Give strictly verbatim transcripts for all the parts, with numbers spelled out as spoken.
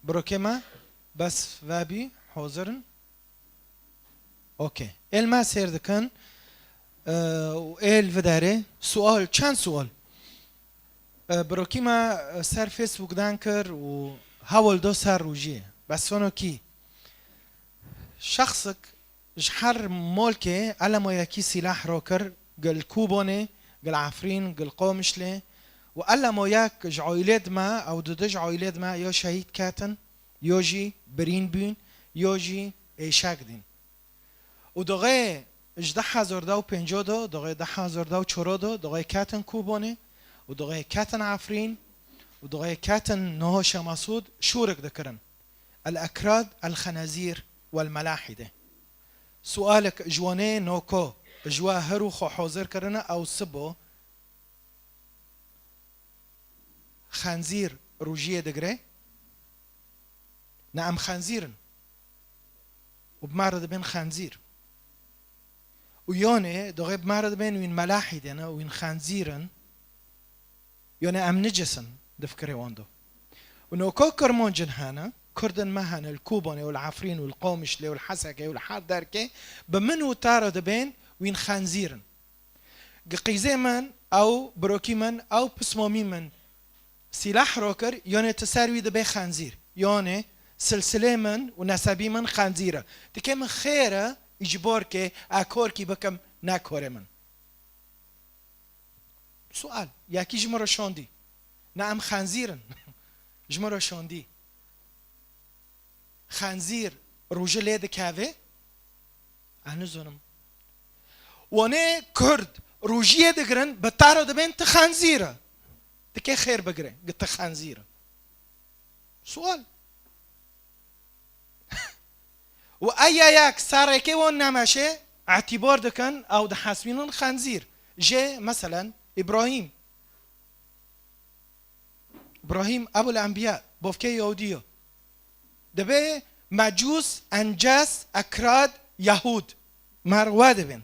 Birokê me, bes vebî, hozir in? Okey. Êl me sêr dikin, e, û êl vidarê. Sual, çend sual? E, birokî me, e, ser Facebook dan kir û hewl do ser rojiyê. Bes sono kî? Şexsik ji her molkê elemo yekî sîlah ro kir, gil Kûbonê, gil Efrîn, gil Qomişlê û elemo yek ji oîlêd me, ew didij oîlêd me yo şehîd ketin, yo jî birîn bûn, yo jî êşek dîn. Û doxê ji du hezar da û pênco do, doxê du hezar da û çoro do, doxê ketin Kûbonê û doxê ketin Efrîn û doxê ketin niho Şemasûd şûrik dikirin. El-ekrad, el-xenezîr, wel-melahîde. Sualek ji wanê noko, ji we her û xwe hozir kirine ew sibo, xenzîr rojiyê digire? Ne, em xenzîr in. Û bi me re dibên xenzîr. Û yonê, doxê bi me re dibên wîn melahîde ne, wîn xenzîr in. Yone em nicis in di fikirê wan de. Û noko Kirmancin hene, Kurdin me hene, li Kûbanê û li Efrîn û li Qomişlê û li Hesekê û li her derkê, bi min û te re dibên wîn xenzîr in. Gi qîzê min, ew birokî min, ew pismamî min sîlah ro kir, yone tu ser wî dibê xenzîr. Yone silsilê min û nesebî min xenzîr e. Dikê min xêr e, îcbor ke, e korkî bikim, ne korê min. Sual, yekî ji min re şandî. Ne, em xenzîr in. Ji min re şandî. Xenzîr rojî lê dikeve? Ez nizanim. Wanê Kurd rojiyê digirin, bi te re dibên tu xenzîr e. Dikê xêr bigire, gi tu xenzîr e. Sual. Û eya yek serrêkê wan nemeşe, etîbar dikin, ew dihesbînin xenzîr. Jê, meselen, Îbrahîm. Îbrahîm Ebul Enbiya, bovkê Yahudî yo. Dibê mecûs, ences, ekrad, Yahûd. Mer we dibin.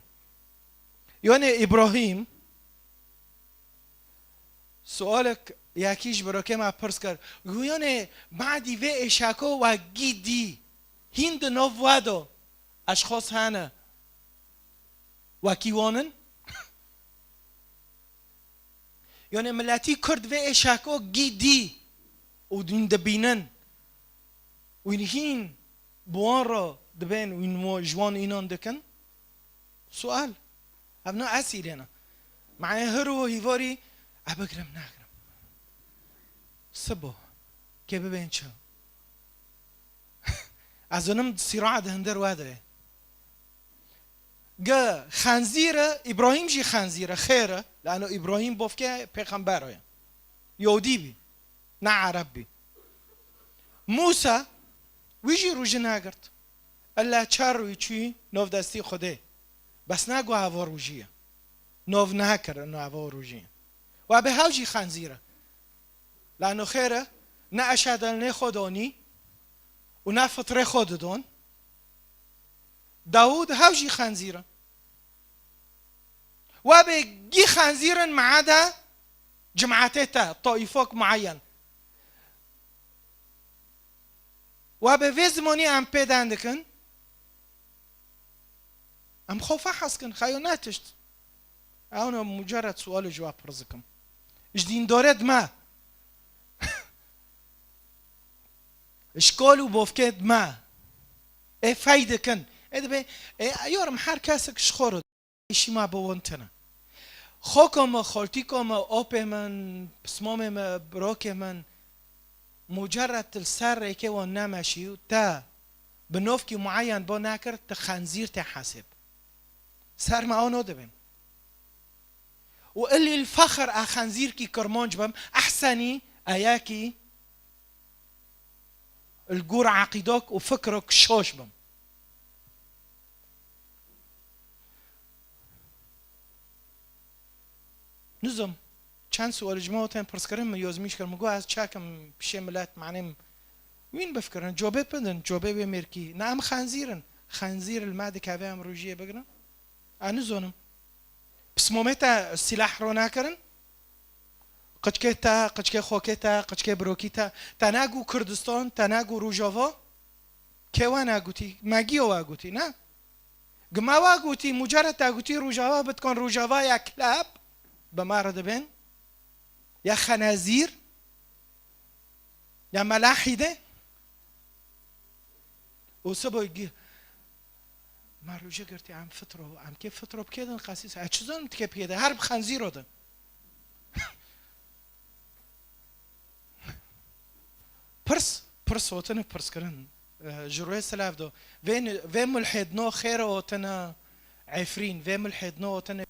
Yonê Îbrahîm, sualek yekî ji birokê me pirs kir. Got, yonê badî vê êşako we gî dî. Hîn di nav we do eşxos hene. Wekî wan in? Yonê miletî Kurd vê êşako gî dî û hîn dibînin. Û hîn bi wan re dibên û hîn ji wan înan dikin. Sual. Ev ne esîlê ne. Manê her û hîvarî, e bigirim, nagirim. Sibo. Kê bibên çi? Ez zonim sîra di hinder we de ye. Gi xenzîr e, Îbrahîm jî xenzîr e, xêr e. Lano Îbrahîm bovkê pêxember ye. Yahûdî bî. Ne Ereb bî. Mûsa, wî jî rojî negirt. Ella çar rûyî çûyî nov destî Xwedê. Bes ne got eva rojî ye. Nov nekir eno eva rojî ye. Wa bê hew jî xenzîr e. Lano xêr e, ne eşedel nê xwe donî û ne fitrê xwe didon. Dawûd hew jî xenzîr in. Wa bê gî xenzîr in me'eda cimetê te, taîfok mueyen. Wa bê vê zimanî em pê den dikin, em xwe fehes kin, xeyo ne tişt. Ew ne mucerred sualê ji we pirs dikim. Ji dîndorê dime. Ji kol û bovkê dime. Ê fey dikin. Ê dibê, ê, yorum her kesek ji xwe re. Îşî me bi wan tune. Xoka me, xaltîka me, apê min, pismamê me, birokê min, mucerred li ser rêkê wan nemeşî û te bi novkî mueyen bo nekir, tu xenzîr tê hesêb. Ser me ano dibin. Û ilî li fexir e xenzîrkî kirmanc bim, ehsenî eyekî li gor eqîdok û fikrok şoş bim. Nizim, çend sual ji me tên pirskirin, min yozmîş kir, min got, ez çakim pişê milet, manê min wîn bifikirin, cobê bidin, cobê wê mêrkî. Ne, em xenzîr in. Xenzîr li me dikeve em rojiyê bigirin? Ez nizonim. Pismamê te sîlah ro nakirin? Qiçkê te, qiçkê xokê te, qiçkê birokî te, te nagû Kurdistan, te nagû Rojava? Kê we nagotî? Me giyo we gotî, ne? Gi me we gotî, mucerred te gotî Rojava, bitikan Rojava ya kilab, bi me re dibên, ya xenezîr, ya melahîde. Û siboy gi-, me rojê girtî, em fitro, em kê fitro bi kê din qesîs, ez çi zanim ti kê bi kê de, her bi xenzîro de. Pirs, pirs hotine pirskirin, e, ji rûyê silav do. Vê, vê mulhêdno xêr hotine Efrîn, vê mulhêdno hotine,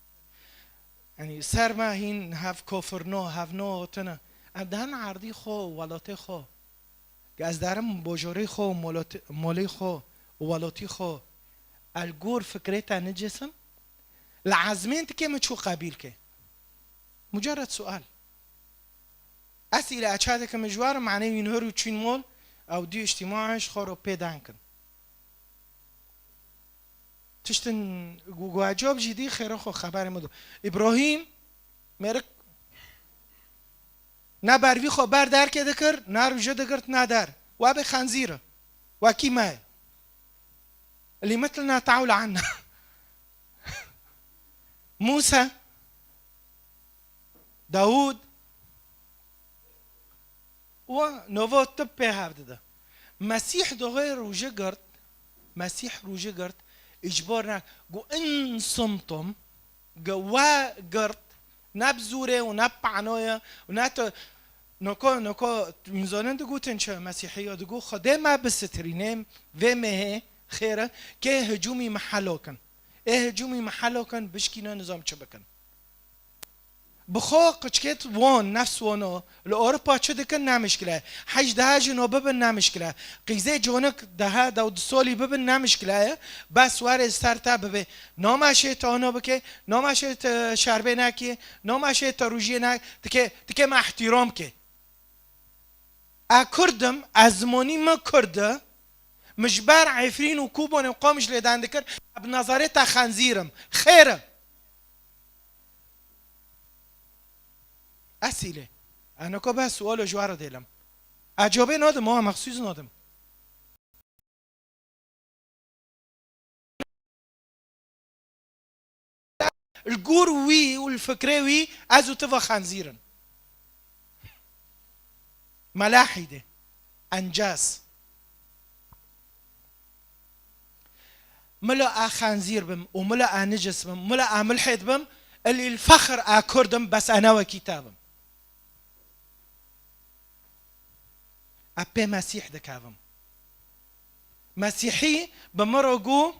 yanî ser me hîn hev kofirno, hevno hotine. Em dihin erdî xwe, welatê xwe. Ez derim bojorê xwe, molot-, molê xwe, welatî xwe. El gor fikrê te nicisim. Li ezmên dikê min çû qebîl ke. Mucerred sual. Esîle eçadeke min ji war, manê wîn hör û çîn mol, ew dî îctîma ji xwe ro pê dan kin. Tiştin gu-, guacab jî dî xêra xwe xeberê min do. Îbrahîm, mêrik, ne bervî xwe ber derkê dikir, ne rûje digirt, ne der. Wa bê xenzîr e. Wekî me ye. Lî mitlina te'ûl anna. Mûse, Dawûd, û nova tib pê hev dide. Mesîh doxê rûje girt, Mesîh rûje girt, îcbar ne, gu in sumtum, gu we girt, ne bi zûrê û ne bi panoye û ne tu, noko, noko, min zanin digotin çi Mesîhiya, digo Xwedê me bisitirînê, vê mehê xêr e, kê hicûmî me helo kin. Ê hicûmî me helo kin, bişkîne nizam çi bikin. Bi xwe qiçkêt wan, nefs wan o, li Ewropa çi dikin ne mişkile ye. Hej deha jin o bibin ne mişkile ye. Qîzê conik deha dew du solî bibin ne mişkile ye. Bes warê ser te bibê. Namaşê te ono bike, namaşê te şerbê nake, namaşê te rûjiyê nake, dike, dike me ihtîram ke. Ez Kurd im, ez zimanî min Kurd e. Min ji ber Efrîn û Kobanê û Qamişlê deng dikir, ez bi nezarê te xenzîr im. Xêr e. Esîlê. Ez niko bes sualo ji we re dêlim. Ez cewabê nadim, o mexsûs nadim. Li gor wî û li fikrê wî ez û tu ve xenzîr in. Melahîdê. Encas. Mila a xenzîr bim û mila a nicis bim, mila a milhêd bim, ilî li fexr a kurd im, bes a ne wekî te bim. Ez pê Mesîh dikevim. Mesîhî bi min re got,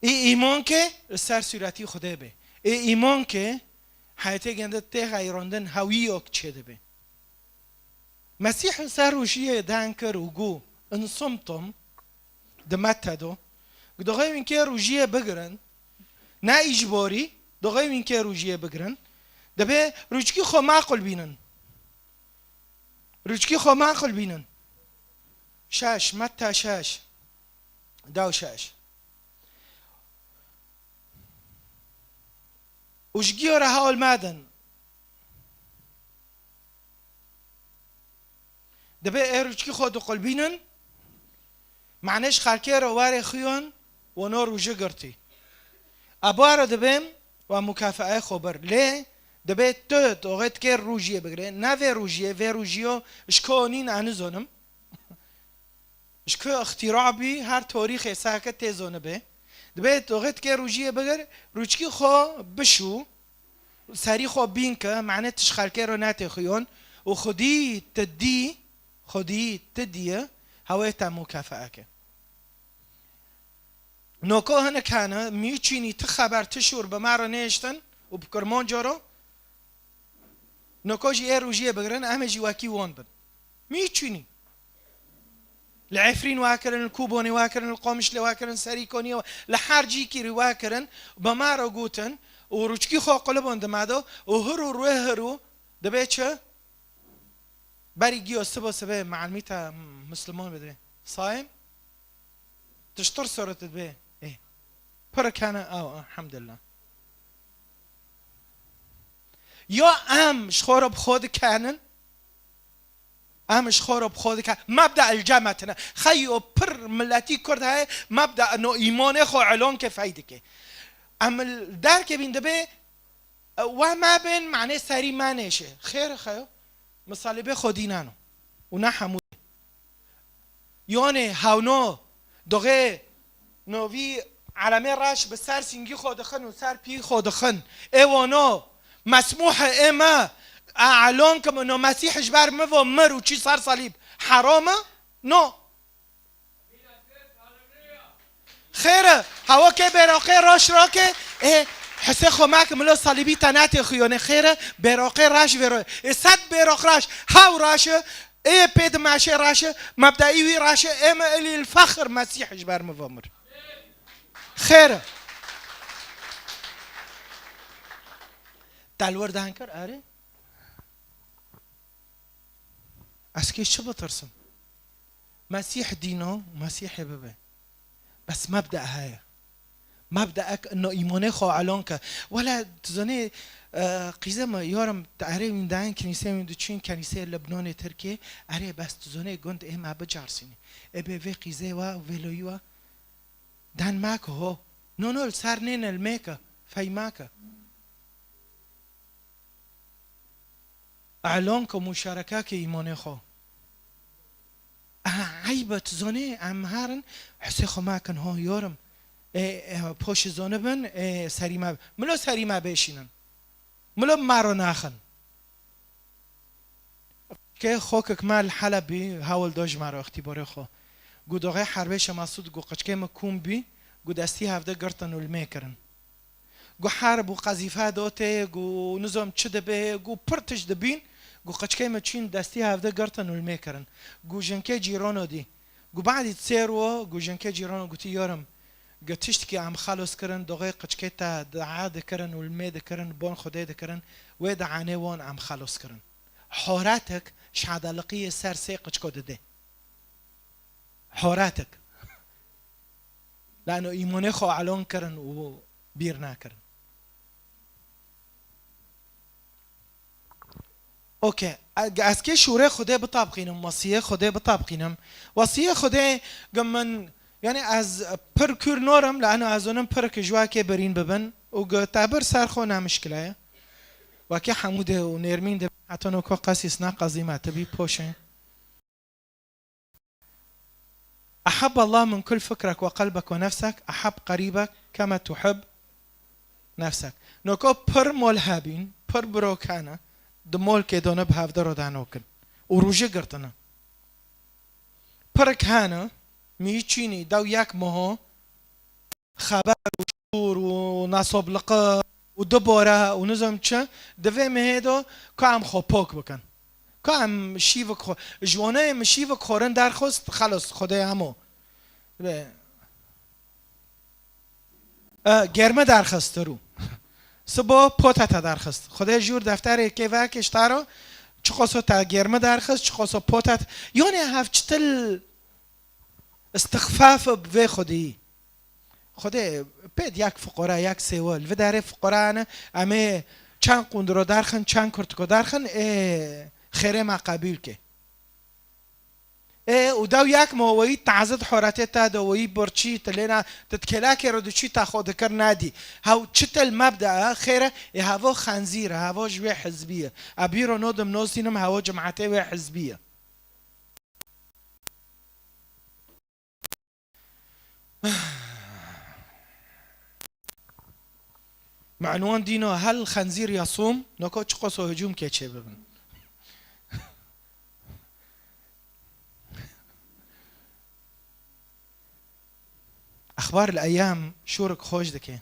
ê îman ke li ser sûretî Xwedê be. Ê îman ke heyetê gende tê xeyrandin hewî yok çê dibe. Mesîh li ser rûjiyê deng kir û got, in sumtum, di Mette do, doxê wîn kê rûjiyê bigirin, ne îcborî, doxê wîn kê rûjiyê bigirin, dibê rûçkî xwe maqul bînin. Rûçkî xwe maqul bînin. Şeş, Metta şeş. Dew şeş. Û ji giyo re hewl medin. Dibê ê rûçkî xwe diqulbînin. Manê ji xelkê re warê xuyon, wano rûjî girtî. Ebara dibêm we mukafeayê xwe bir. Lê dibê tu doxê dikê rûjiyê bigirê. Ne vê rûjiyê, vê rûjiyo ji ku nîn ez nizonim. Ji ku îxtîra bî, her torîxê seheke tê zonibe. Dibê doxê dikê rûjiyê bigir, rûçkî xwe bişû, serî xwe bîn ke, manê tu ji xelkê re netê xuyon û xwedî tu dî, xwedî tu diye, hewê te mukafeayeke. Noko hinek hene, mî çînî ti xeber, ti şûr bi me re nêhiştin û bi Kirmanco re. Noko jî ê rûjiyê bigirin, em ê jî wekî wan bin. Mî çînî. Li Efrîn wa kirin, li Kobanê wa kirin, li Qamişlê wa kirin, Serîkaniyê wa, li her cîkî rî wa kirin, bi me re gotin û rûçkî xwe qulibandin me de û hir û rûyê hir û dibê çi? Berî giyo sibo sibê meelmî te Misliman bidibê. Saim? Tiştir soret dibê. Ê. Pir kene ew, elhamdülillah. Ya em ji xwe re bi xwe dikenin, em ji xwe re bi xwe dikenin. Mebda el cemetine. Xeyo pir miletî Kurd heye, mebda no îmanê xwe elon ke fey dike. Em li derkevîn dibê, e, we me bin, manê serî me nêşe. Xêr e xeyo. Misalê bê xwedî nano. Û ne hemû. Yonê hewno, doxê novî elemê reş bi ser sîngî xwe dixin û ser pî xwe dixin. Ê wano, mesmûh e ê me, a elon kim no Mesîh ji ber min ve mir û çî ser salîb. Heram e? No. Xêr e, hewa ke bêroqê reş rake, ê, hesê xwe make milo salîbî te netêxuyonê, xêr e, bêroqê reş vêro. Ê sed bêroq reş, hew reş e, ê pê di meşê reş e, mebdeî wî reş e, ê me ilî li fexir Mesîh ji ber min ve mir. Xêr e. Te li wir deng kir, erê? Ez kê çi bitirsim? Mesîh dîno, Mesîhê bibe. Bes mebda heye. Mebda ek no îmanê xwe elon ke. Wele tu zanê, e, qîze me, yorim, te erê wîn dayen kenîsê wîn diçîn, kenîsê Lebnanê Tirkê, erê bes tu zanê gund ê me bicarsînî. Ê bê vê qîzê wa, vê loyî wa, den make ho. No, no, li ser nêne li mêke, fey make. Elon ku muşarekake îmanê xwe. Aha, eyb e, tu zonê, em herin, hesê xwe mekin, ho, yorim. Ê, ê, poşê zonê bin, ê, serî me, milo serî me bêşînin. Milo maro naxin. Ke xokek me li Heleb bî, hewil do ji me re îxtîbarê xwe. Gu doxê herbê Şemasûd gu qiçkê me kûm bî, gu destî hevde girtin û li mê kirin. Gu herb û qezîfe dotê, gu nizom çi dibe, gu pir tişt dibîn, gu qiçkê me çîn destî hevde girtin û li mê kirin. Gu jinkê cîrono dî. Gu badî sêr wo, gu jinkê cîrono gutî yorim. Gu tiştkî em xelos kirin, doxê qiçkê te dua dikirin û li mê dikirin, bon Xwedê dikirin, wê duanê won em xelos kirin. Horatek şadaliqiyê ser sê qiçko dide. Horatek. Lano îmonê xwe elon kirin û bîr nakirin. Okey. Ez kê şûrê Xwedê bitabqînim, wesiyê Xwedê bitabqînim. Wesiyê Xwedê gi min, yani ez pir kûr norim, lano ez zonim pir ki ji wekê birîn bibin û gi te bir ser xwe ne mişkile ye. Wekî hemû de û nêrmîn de heta no ko qesîs ne qezî me tibî poşê. أحب الله من كل فكرك وقلبك ونفسك، أحب قريبك كما تحب نفسك. Noko pir mol hebîn, pir birok hene, di molkê de ne bi hevde re danokin. Û rûjê girtine. Pirik hene, mî çînî, dew yek meho, xeber û şûr û nasobliqe û dubore û nizam çi, di vê mehê de ka em xwe pok bikin. Ka em şîvik xwe, ji waneyê min şîvik xorin derxist, xelos, Xwedê hemo. Be. E, germe derxist rû. Sibo pota te derxist. Xwedê jûr defterê kê vekê ji te re, çiqoso te germe derxist, çiqoso pota te, yonê hev çitil. Îstixfaf bi vê xwedî. Xwedê pêd yek fuqara, yek sêwe. Li vê derê fuqara hene, em ê çend qundiro derxin, çend kurtiko derxin, ê xêrê me qebûl ke. Ê, û dew yek me weyî tazid horetê te de weyî birçî, tu lêna, tu di kêlakê re diçî te xwe dikir nedî. Hew çitel mebda e, xêre, ê hevo xenzîr e, hevo ji wê hizbî ye. E bîro nodim nosînim, hevo cimatê wê hizbî ye. Me'nwan dîno hel xenzîr yasûm, noko çiqoso hicûm kê çê bibin. Exbar li eyam şûrik xweş dike.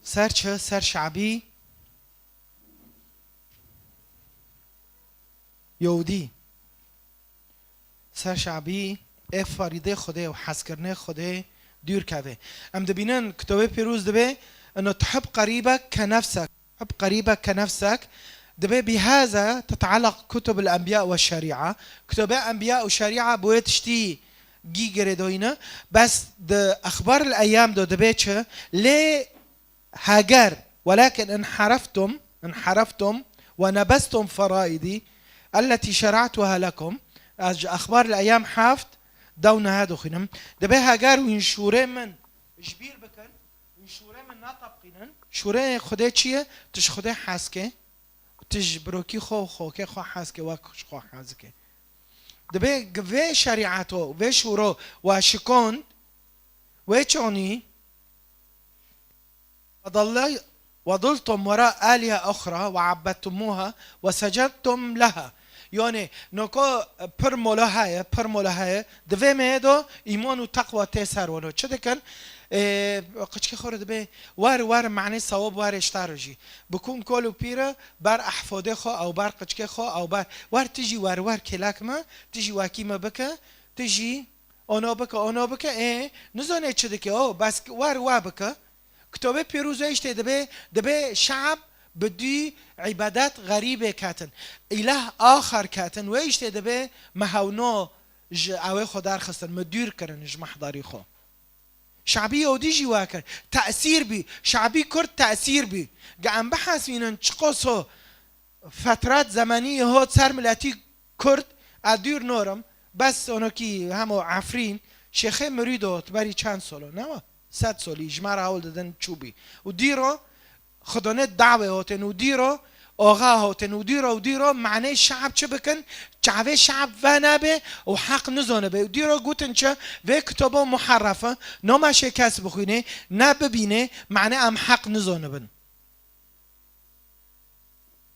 Ser çi? Ser şabî Yewdî. Ser şabî ê ferîdê Xwedê û hezkirinê Xwedê dûr keve. Em dibînin kitobê pîroz dibê, ino tuhib qerîbek ke nefsek. Tuhib qerîbek ke nefsek. Dibê biheza tetealaq kutub el enbiya ve şerîa. Kitobê enbiya û şerîa bi wê tiştî gî girêdoyîne. Bes di exbar el eyam de dibê çi? Lê Hagar, ولكن انحرفتم، انحرفتم ونبذتم فرائضي التي شرعتها لكم. Ez ji Axbar el Eyam heft dew niha dixwînim. Dibê Hagar wîn şûrê min ji bîr bikin, wîn şûrê min nateqînin. Şûrê Xwedê çi ye? Tu ji Xwedê hez ke, tu ji birokî xwe û xokê xwe hez ke, wek ji xwe hez ke. Dibê gi vê şerîeto, vê şûro wa şikond, wê çonî وضل-، وضلتم وراء آلهة أخرى وعبدتموها وسجدتم لها. Yanî, noko pir mola heye, pir mola heye. Di vê meyê de îman û teqwa tê ser wano. Çi dikin? Ê, qiçkê xwe re dibê, wer, wer, manê sewab warê ji te re jî. Bikûn kol û pîre, ber ehfodê xwe, ew ber qiçkê xwe, ew ber, wer tu jî wer, wer kêlek me, tu jî wekî me bike, tu jî ono bike, ono bike, ê, nizane çi dike, o, bes wer, wa bike. Kitobê Pîroz wê îştê dibê, dibê şe'b bi dû îbadet xerîbê ketin. Îlah axar ketin, wê îştê dibê me hewno ji ewê xwe derxistin, me dûr kirin ji mehdarî xwe. Şe'bî Yehûdî jî wa kir. Tesîr bî. Şe'bî Kurd tesîr bî. Ge em bihesînin çiqas o fetrat zemenî hot ser miletî Kurd, ez dûr norim, bes onokî hemo Efrîn, Şêxê Mirîdo, tu berî çend solo, ne wa? Sed solî, ji me re hewl didin çûbî. Û dîro, xidonê dawê hotin û dîro, oxa hotin û dîro û dîro, manê şe'b çi bikin, çavê şe'b venebe û heq nizonibe. Û dîro gutin çi, vê kitobo muherrefe, noma şê kes bixwînê, ne bibînê, manê em heq nizonibin.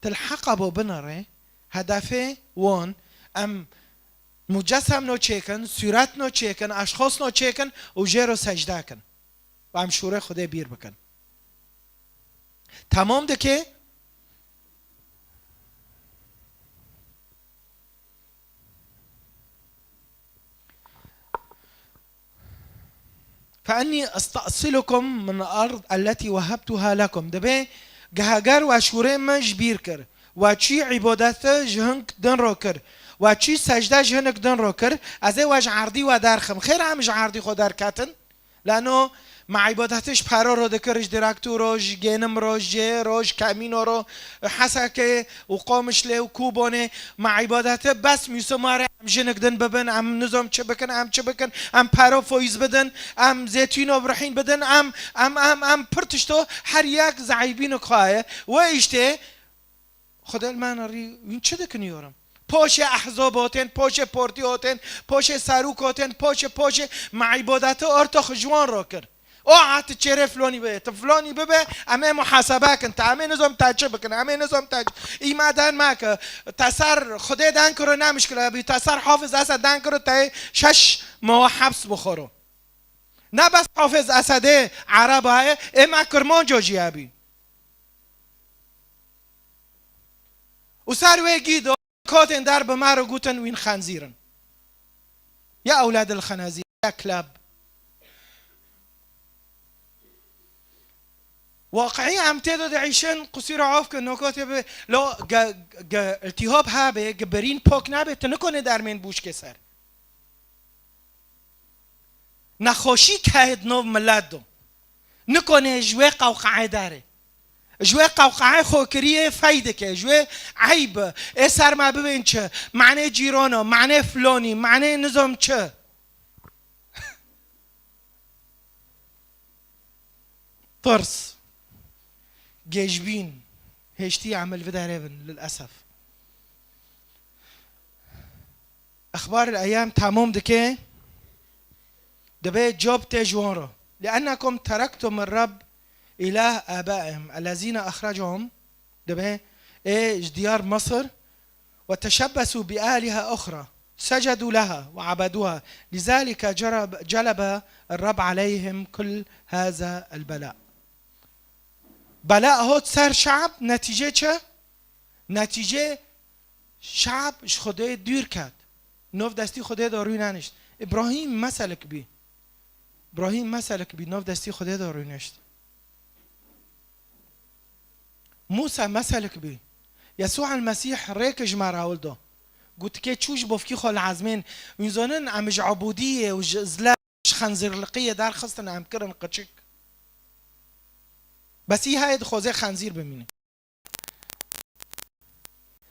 Til heqa bo binere, hedefê wan, em mucessem no çêkin, sûret no çêkin, eşxos no çêkin û jê ro secde kin. Û em şûrê Xwedê bîr bikin. Temam dike. فإني أستأصلكم من الأرض التي وهبتها لكم. Dibê, ge Hagar we şûrê min ji bîr kir. We çî îbadete ji hinek din ro kir. We çî secde ji hinek din ro kir. Ez ê we ji erdî we derxim. Xêr em ji erdî xwe derketin? Lano me îbadete ji Paro ro dikir, ji Direktû ro, ji Gênim ro, ji Cê ro, ji Kemîno ro, Hesekê û Qomişlê û Kûbonê. Me îbadete bes Mûsima re em jinik din bibin, em nizom çi bikin, em çi bikin, em Paro foîz bidin, em zêtûno birhîn bidin, em, em, em, em pir tişto her yek zeîbîn xwe ye. We îştê Xwedê li me nerî, wîn çi dikin yorim? Poşê ehzob hotên, poşê portî hotên, poşê serûk hotên, poşê, poşê me îbadetê ortox ji wan ro kir. O, a, tu çêrê flonî bibe, tu flonî bibe, em ê muhasebe kin, te em ê nizom te çi bikin, em ê nizom te çi. Îma den me ki, te ser Xwedê den kiro ne mişkile bî, te ser Hafiz Esed den kiro te şeş mewa heps bixoro. Ne bes Hafiz Esedê Ereba ye, ê me Kirmanco jî hebî. Û ser wê gî do kotên der bi me re gotin wîn xenzîr in. Ya ewladil xenezîr, ya klab. Waqiî em tê de diîşin, qusîra af ke nokotê bi, lo ge, ge iltîhab habe, ge birîn pok nabe, tu nikone dermên bûşkê ser. Nexweşî kehê di nov milet do. Nikone ji wê qewqaê derê. Ji wê qewqaê xwekiriyê fey dike, ji wê eyb e. Ê ser me bibên çi? Manê cîrano, manê filonî, manê nizam çi? Tirs, gêjbîn, hêştî em li vê derê bin, lilesef. Exbar el eyam temam dike, dibê cop tê ji wan re. لأنكم تركتم الرب إله آبائهم الذين أخرجهم، dibê ê ji diyar Misir، وتشبثوا بآلهة أخرى سجدوا لها وعبدوها، لذلك جرب، جلب الرب عليهم كل هذا البلاء. Bela hot ser şe'b, netîce çi? Netîce şe'b ji Xwedê dûr ket. Nov destî Xwedê de rû nenişt. Îbrahîm meselik bî. Îbrahîm meselik bî, nov destî Xwedê de rû nişt. Mûsa meselik bî. Yesû el Mesîh rêk ji me re hewil do. Gotikê çû ji bofkî xwe li ezmên. Wîn zonin em ji ebûdiyê û ji zle, ji xenzîrliqiyê derxistin, em kirin qiçik. Bes î hayê dixwaze xenzîr bimîne.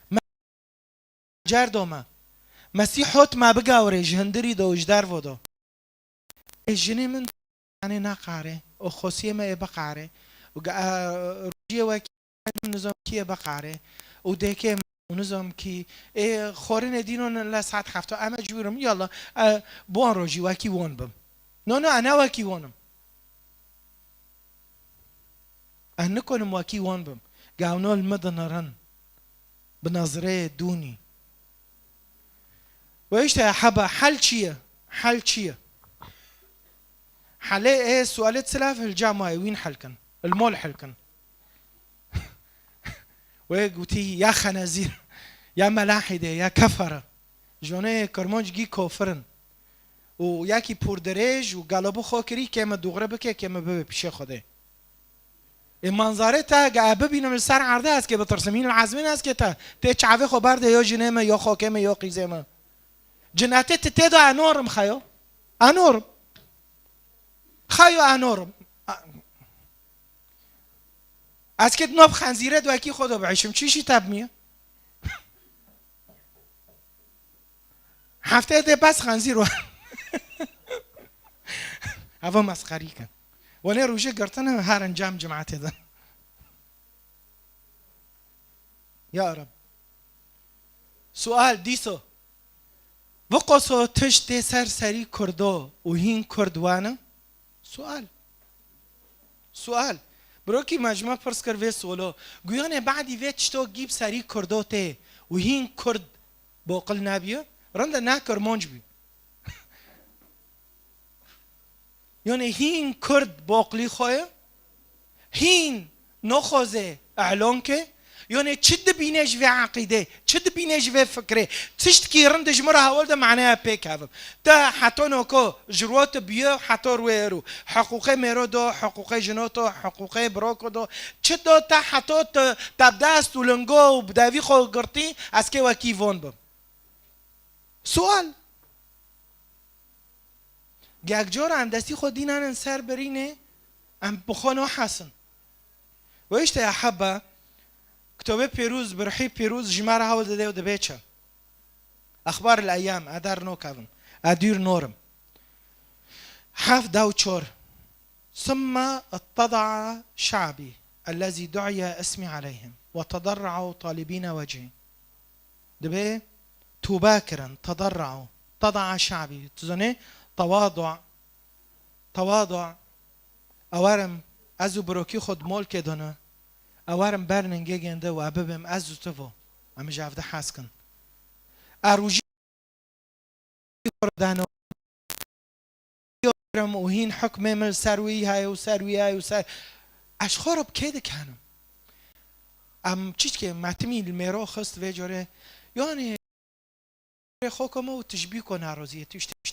Me cerdo me. Mesîh hot me bigawirê ji hindirî de û ji dervo de. Ê jinê min, yanê, naqare û xosiyê me ê biqare û ge-, e, rojiyê wekî nizam kî yê biqare û dêkê me û nizam kî ê xorinê dîno ne le saet hefta, em e cûrim, yalla, e, bi wan rojî wekî wan bim. No, no, e ne wekî wan im. Ez nikonim wekî wan bim. Gavno li min dinirin. Bi nezreyê dûnî. Ve işte heba, hel çi ye? Hel çi ye? Helê ê sualê silav hilca mayê wîn helkin. Il mol helkin. Wê gotî ya xenezîr, ya melahîde, ya kefere. Jonê Kirmanc gî kofir in. Û yekî pûr dirêj û gelo bi xwe kirî, kê me dûxre bike, kê me bibe pişê Xwedê. Ê manzarê te, ge e bibînim li ser erdê, ez kê bitirsim. Hîn li ezmîn ez kê te. Tê çavê xwe berdê, yo jinê me, yo xokê me, yo qîzê me. Cinetê ti tê de enorim xeyo. Enorim. Xeyo enorim. A-, ez kê di nav xenzîrê de wekî xwe de biişim. Çi jî te bimiye? Hefteyê dê bes xenzîr we. Eva mesxerî kin. Wenê rojê girtine herin cem cimatê de. Ya Reb. Sual dîso. Biqoso tişt tê ser serî Kurdo û hîn Kurd wane? Sual. Sual. Birokî me ji me pirs kir vê solo. Guyanê badî vê tişto gî bi serî Kurdo tê û hîn Kurd boqil nebiye? Rinde ne Kirmanc bî. Yanê hîn Kurd boqlî xwe ye? Hîn naxwaze elan ke? Yanê çi dibîne ji vê eqîdê? Çi dibîne ji vê fikrê? Tiştkî rind ji min re hewil de maneya pê kevim. Te heto noko ji ro tu biyo heto rûyê rû. Hiqûqê mêro do, hiqûqê jino to, hiqûqê biroko do. Çi do te heto tu te bi dest û lingo û bi devî xwe girtî, ez kê wekî von bim? Sual. Gek cara em destî xwe dînanin ser birînê, em bi xwe nahesin. Ve işte ya heba, kitobê pêrûz, bi ruhî pêrûz ji me re hewl dide û dibê çi? Exbar el eyyam, e der nokevim, e dûr norim. Heft dew çor. Summa ittada'a şa'bi ellezî du'iye ismi aleyhim ve tedarra'u talibîne vecihî. Dibê tûbe kirin, tedarra'u, tada'a şa'bi. Tu zanê tewadu, tewadu, ewerim ez û birokî xwe di molkê de ne, ewerim ber ningê gênde û e bibim ez û tu vo. Em ji hev de hez kin. E rojî Kurdan û hîn hukmê min li ser wî heye û ser wî heye û ser, ez ji xwe re bi kê dikenim? Em çi dike, metimî li mêro xist vê corê, yanê xwe kome û tijbîko naroziyê, tiştê